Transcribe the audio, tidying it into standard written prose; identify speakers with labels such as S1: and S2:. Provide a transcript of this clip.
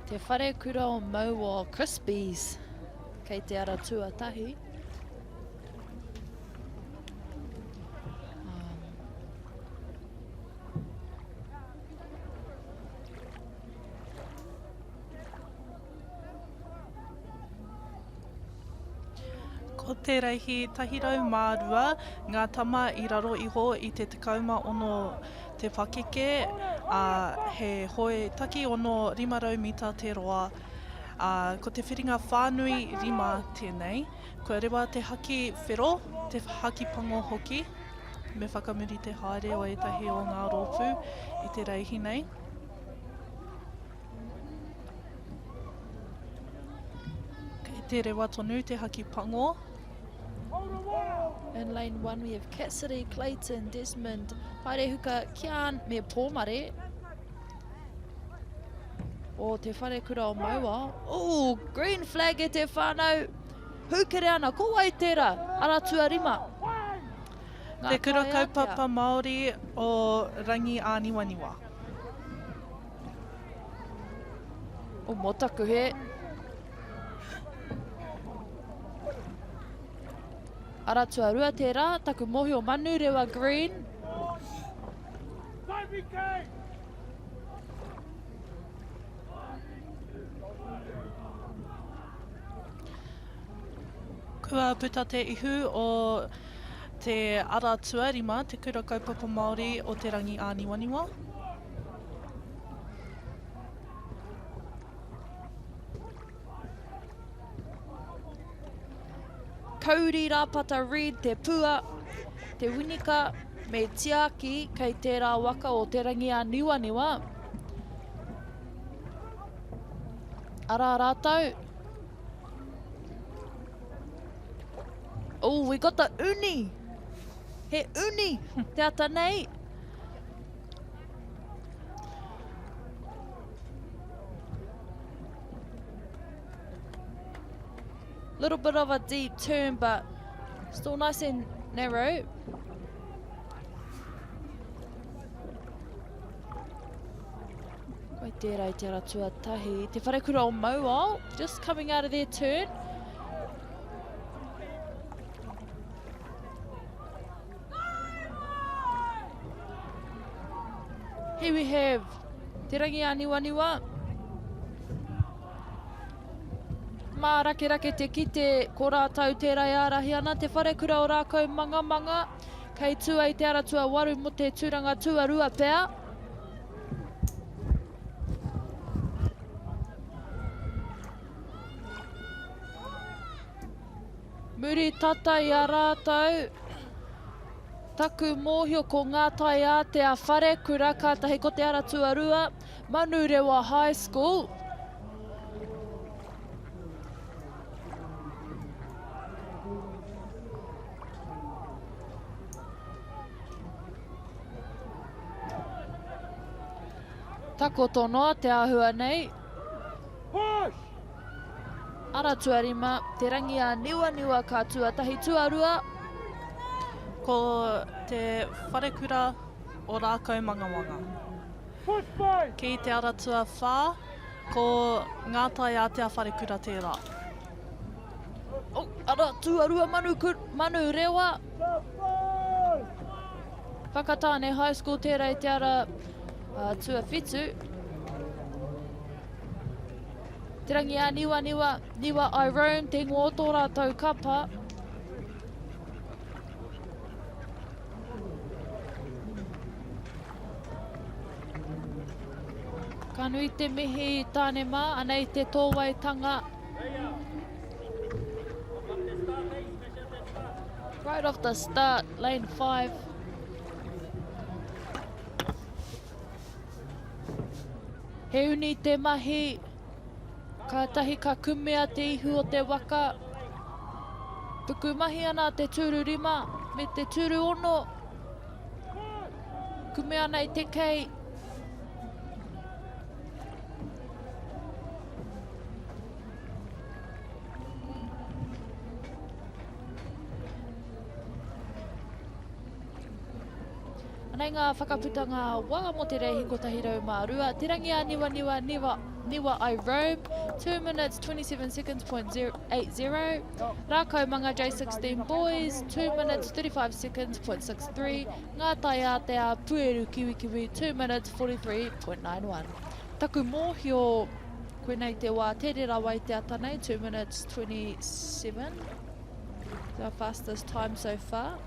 S1: Te Wharekura o Mauao Crispies kei te ara tuatahi. Um,
S2: Ko te reihi 102 ngā tama i raro iho i te 16 te pakeke, ā, he hoe takiono 500 mita te roa, ā, ko te whiringa whānui rima tēnei. Kua rewa te haki whero, te haki pango hoki. Me whakamuri te haere o ētahi o ngā rōpū i te reihi nei. Kei te rewa tonu te haki pango.
S1: In lane 1 we have Cassidy, Clayton, Desmond, Paerehuka, Kian me Pōmare. O te wharekura o Mauao. Oh, green flag e te whānau. Hūkere ana, ko wai tērā? Ara tuarima.
S2: Ngā Te Kura Kaupapa Māori o Rangi Āniwaniwa.
S1: O Motakuhe. Ara tuarua tērā, taku mōhio Manurewa Green.
S2: Kua puta te ihu o te ara tuarima, te Kura Kaupapa Māori o Te Rangi Āniwaniwa.
S1: Kauri Rāpata Reid te pua, te winika me Tiaki kei tērā waka o Te Rangi Āniwaniwa. Arā rātou. Oh, we got the uni! He uni te ata nei. Little bit of a deep turn, but still nice and narrow. Koe tērā i te ara tuatahi. Te wharekura o Mauao, just coming out of their turn. Here we have Te Rangi Āniwaniwa. Mārakerake te kite, ko rātou tērā e ārahi ana te wharekura o Rākau Mangamanga, kei tua i te ara tuawaru mo te tūranga tuarua pea. Muri tata i a rātou, taku mōhio ko Ngā Tai Ātea Wharekura, kātahi ko Te Ara Tuarua, Manurewa High School. Takoto noa te āhua nei. Push! Ara tuarima, te rangi a Niwaniwa ka tuatahi tuarua.
S2: Ko te wharekura o Rākaumangamanga. Push boy! Ki te ara tuawhā, ko Ngā Tai Ātea Wharekura tērā.
S1: Oh, ara tuarua manu, manu rewa. Whakatāne High School tērā i te ara uh, tuawhitu. Te rangi a Niwa Niwa, Niwa I Roam, te ingoa o tō rātou kapa. Ka nui te mihi tāne mā, anei te tōwaitanga. Right off the start, lane 5. He uni te mahi, kātahi ka kumea te ihu o te waka. Pukumahi ana te tūru rima me te tūru ono. Kumea ana i te kei. Anei ngā whakaputanga wā mō te reihi 102, Te Rangi-ā-Niwaniwa, Niwa. Niwa I Rome, 2 minutes 27 seconds point 80. Rākaumanga J16 Boys, 2 minutes 35 seconds point 63. Ngā Taiātea Pueru Kiwikiwi, 2 minutes 43.91. Taku mōhio, koinei te wā tere rawa i te ata nei, 2 minutes 27. The fastest time so far.